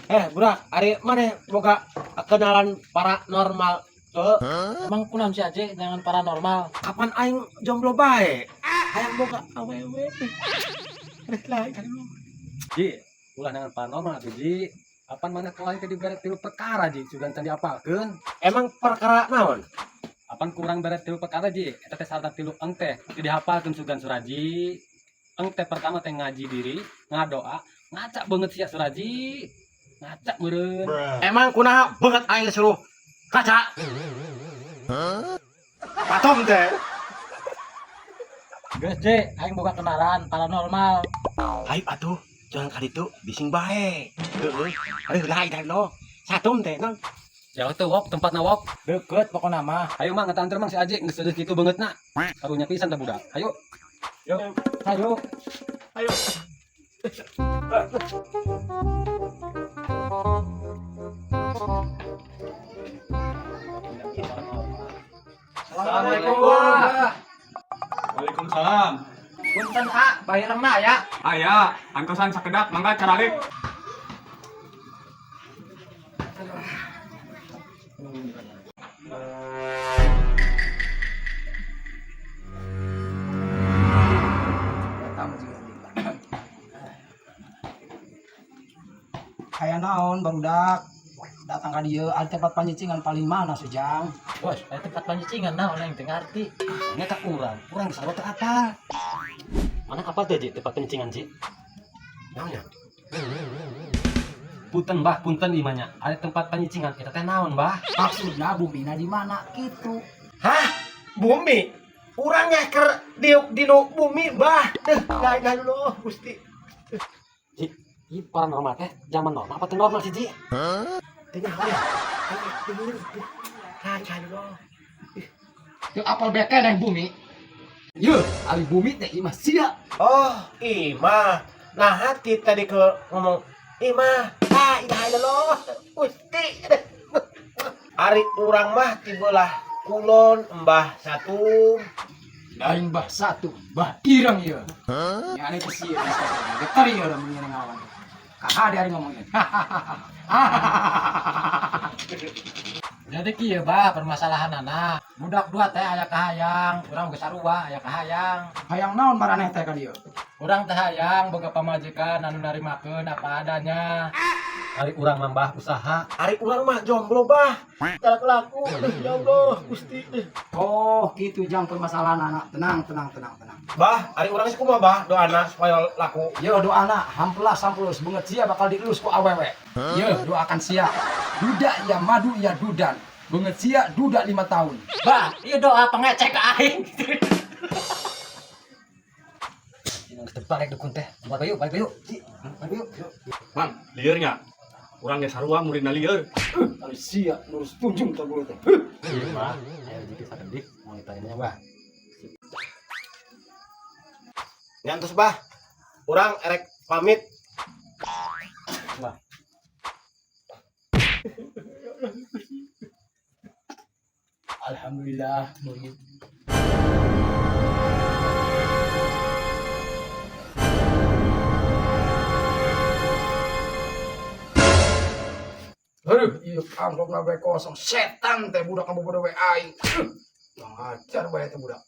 Burak, ari mana boga kenalan paranormal tuh? Emang kunaon si Aje dengan paranormal? Kapan aing jomblo bae? Hayang boga awewe. Rek lain kali lu. Ji, ulah dengan paranormal atuh Ji. Apan mana ku aing teh dibere tilu perkara Ji, sugan can diapalkeun. Emang perkara naon? Apan kurang bere tilu perkara Ji, eta teh sarta tilu eng teh teu dihapalkeun sugan Suraji. Eng teh pertama teh ngaji diri, ngadoa, ngaca beungeut sia Suraji. Ngaca meureun. Emang kunaha beungeut aing suruh kaca? Patom teh. Geus Je, aing boga kenalan paranormal. Ayo atuh, jangan kali itu bising bae. Heeh. Aduh lain dari lo. Satum teh non. Jauh tuh wok tempatna wok. Deket pokokna mah. Ayo mang ngetanter mang si Aji geus seudeuh kitu beungeutna. Karunya pisan teh budak. Ayo. Yuk. Ayo. Ayo. Assalamualaikum. Waalaikumsalam. Punten A, bayarna ya. Aya, antosan sakedap mangga caralik. Kayak naon barudak datang ka dieu ari tempat panyicingan paling mana sujang? Bos, aya tempat panyicingan naon aing teu ngarti. Nya ka urang, urang geus teu apal. Mana apal teh Ji tempat pencingan Ji? Naonnya? Punten Bah, punten imanya. Ada tempat panyicingan eta teh naon, Bah? Maksudna bumina di mana gitu. Hah? Bumi? Urang nyeker diuk dinu bumi bah. Lain lain lo, Gusti. Ji, ieu paranormal teh zaman normal apa teu normal sih, Ji? Teu nyaho ya. Lain lain lo. Teu apal beke neng bumi. Yeuh, ari bumi teh imah sia. Oh, imah. Nah, hati tadi ke ngomong imah. La ilaha illallah. Gusti. Ari urang mah tibelah kulon embah satu. Lain bah satu, bah ireng ieu. Nya ane teh sia getar ieu da mun ngawan. Kahade ari ngomong ieu. Jadi kieu bah permasalahanana. Budak dua teh aya kahayang, urang geus sarua aya kahayang. Hayang naon maraneh teh ka dieu? Urang teh hayang boga pamajikan anu narimakeun apa adanya. Ari urang mah Bah usaha. Ari urang mah jomblo bah. Talak laku. Ya Allah, Gusti. Oh, gitu jang permasalahan anak. Tenang, tenang, tenang, tenang. Bah, ari urang geus kumaha bah doana supaya laku. Yo doana hampelas hampelus beungeut sia bakal dielus ku awewe. Yo doakan sia. Duda ya madu ya dudan. Beungeut sia duda 5 tahun. Bah, ieu doa pengecek ka aing. Geus teu dukun teh. Balik yuk, balik yuk. Ji, balik yuk. Mang, lieur nya. Urang ge sarua muridna lieur. Ari sia lurus tunjung teh bulu teh. Iya, Bah. Ayo rezeki sakedik mau ditanya Bah. Nyantos bah. Urang erek pamit. Bah. Alhamdulillah murid. Aduh, iya amplopna bae kosong. Setan teh budak ngabobodo we aing. Yang ajar bae teh budak.